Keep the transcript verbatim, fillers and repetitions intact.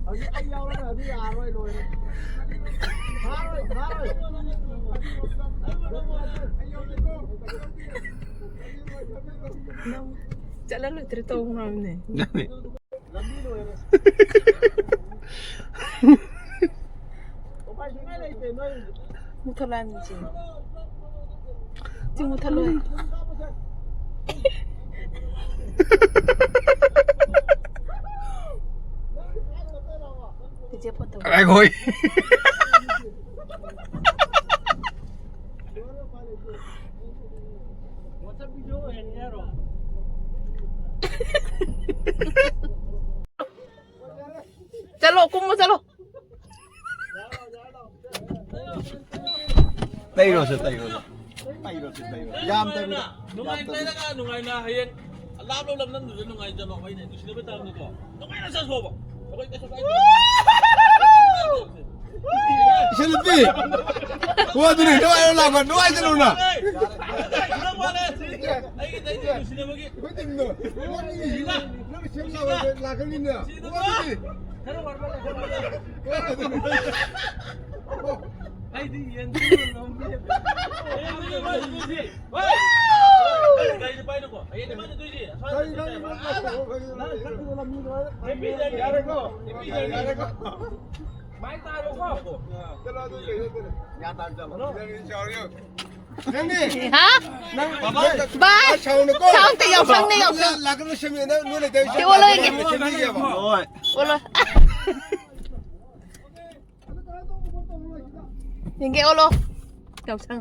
ꯍꯧꯖꯤꯛ ꯑꯩ ꯌꯥꯎꯔꯒ ꯑꯗꯨ ꯌꯥꯔꯣꯏ, ꯂꯣꯏꯔꯦ꯫ ꯊꯥꯔꯣꯏ, ꯊꯥꯔꯣꯏ꯫ ꯆꯠꯂꯔꯣꯏꯗ꯭ꯔꯥ ꯇꯧ ꯉꯝꯅꯦ꯫ ꯂꯝꯕꯤ ꯂꯣꯏꯔꯦ꯫ ꯎꯄꯥꯏ ꯁꯨꯡꯂꯩ ꯂꯩꯇꯦ ꯅꯣꯏ꯫ ꯃꯨꯊꯠꯂꯛꯑꯅꯤ ꯆꯦ꯫ ꯆꯦ ꯃꯨꯊꯠꯂꯣ꯫ ꯆꯦ ꯐꯣꯟ ꯇꯧ꯫ ꯑꯩꯈꯣꯏ꯫ ꯆꯠꯂꯣ, ꯀꯨꯝꯃꯣ, ꯆꯠꯂꯣ꯫ ꯇꯩꯔꯣꯁꯦ, ꯇꯩꯔꯣꯁꯦ꯫ ꯇꯩꯔꯣꯁꯦ, ꯇꯩꯔꯣꯁꯦ꯫ ꯌꯥꯝ ꯇꯩꯕꯤꯔꯣ꯫ ꯅꯨꯡꯉꯥꯏꯅ ꯇꯩꯔꯒ ꯅꯨꯡꯉꯥꯏꯅ ꯍꯌꯦꯡ ꯂꯥꯞꯂꯕ ꯂꯝꯗꯝꯗꯨꯗ ꯅꯨꯡꯉꯥꯏꯖꯕ ꯑꯩꯈꯣꯏꯅ ꯅꯨꯡꯁꯤꯅꯕ ꯇꯥꯕꯅꯤꯀꯣ꯫ ꯅꯨꯡꯉꯥꯏꯅ ꯆꯠꯊꯣꯛꯑꯣꯕ꯫ ꯑꯩꯈꯣꯏ ꯀꯩꯁꯨ ꯀꯥꯏꯗꯦ꯫ ꯏꯆꯟꯅꯨꯄꯤ! ꯍꯣ, ꯑꯗꯨꯅꯦ, ꯅꯨꯡꯉꯥꯏꯅ ꯂꯥꯛꯄ, ꯅꯨꯡꯉꯥꯏꯅ ꯆꯠꯂꯨꯅ꯫ ꯑꯩꯒꯤ ꯇꯩꯗꯦ ꯅꯨꯡꯁꯤꯅꯕꯒꯤ꯫ ꯑꯩꯈꯣꯏ ꯇꯤꯝꯗꯣ꯫ ꯅꯪ ꯁꯦꯝ ꯂꯥꯛꯑꯣ, ꯂꯥꯛꯀꯅꯤꯅꯦ꯫ ꯍꯣ, ꯑꯗꯨꯗꯤ꯫ ꯑꯩꯗꯤ ꯌꯦꯟ ꯊꯣꯡꯕ ꯉꯝꯗꯦ꯫ ꯒꯥꯔꯤꯁꯦ ꯄꯥꯏꯅꯨꯀꯣ꯫ ꯍꯌꯦꯡ ꯏꯕꯥꯅꯤ ꯇꯨꯏꯁꯦ꯫ ꯒꯥꯔꯤ, ꯒꯥꯔꯤ, ꯒꯥꯔꯤ, ꯒꯥꯔꯤ, ꯒꯥꯔꯤ꯫ ꯌꯥꯔꯦꯀꯣ? ꯌꯥꯔꯦꯀꯣ? ꯃꯥꯏ ꯇꯥꯔꯣꯀꯣ꯫ ꯆꯠꯂꯣ, ꯑꯗꯨ ꯀꯩꯅꯣ ꯇꯧꯔꯦ꯫ ꯒ꯭ꯌꯥꯟ ꯇꯥꯅ ꯆꯠꯂꯣ꯫ ꯅꯪꯗꯤ? ꯍꯥ? ꯅꯪ ꯕꯥꯏ! ꯁꯥꯎꯅꯨꯀꯣ꯫ ꯁꯥꯎꯟ ꯇ ꯌꯥꯎꯁꯪꯅꯦ, ꯌꯥꯎꯁꯪ꯫ ꯂꯥꯛꯀꯅꯨ ꯁꯦꯝꯃꯦ, ꯅꯪ ꯅꯣꯏ ꯂꯩꯇꯕꯩ ꯁꯤ ꯑꯣꯜꯂꯣ ꯌꯦꯡꯒꯦ꯫ ꯁꯦꯝꯕꯤꯒꯦꯕ꯫ ꯍꯣꯏ꯫ ꯑꯣꯜꯂꯣ꯫ ꯌꯦꯡꯒꯦ, ꯑꯣꯜꯂꯣ꯫ ꯌꯥꯎꯁꯪ꯫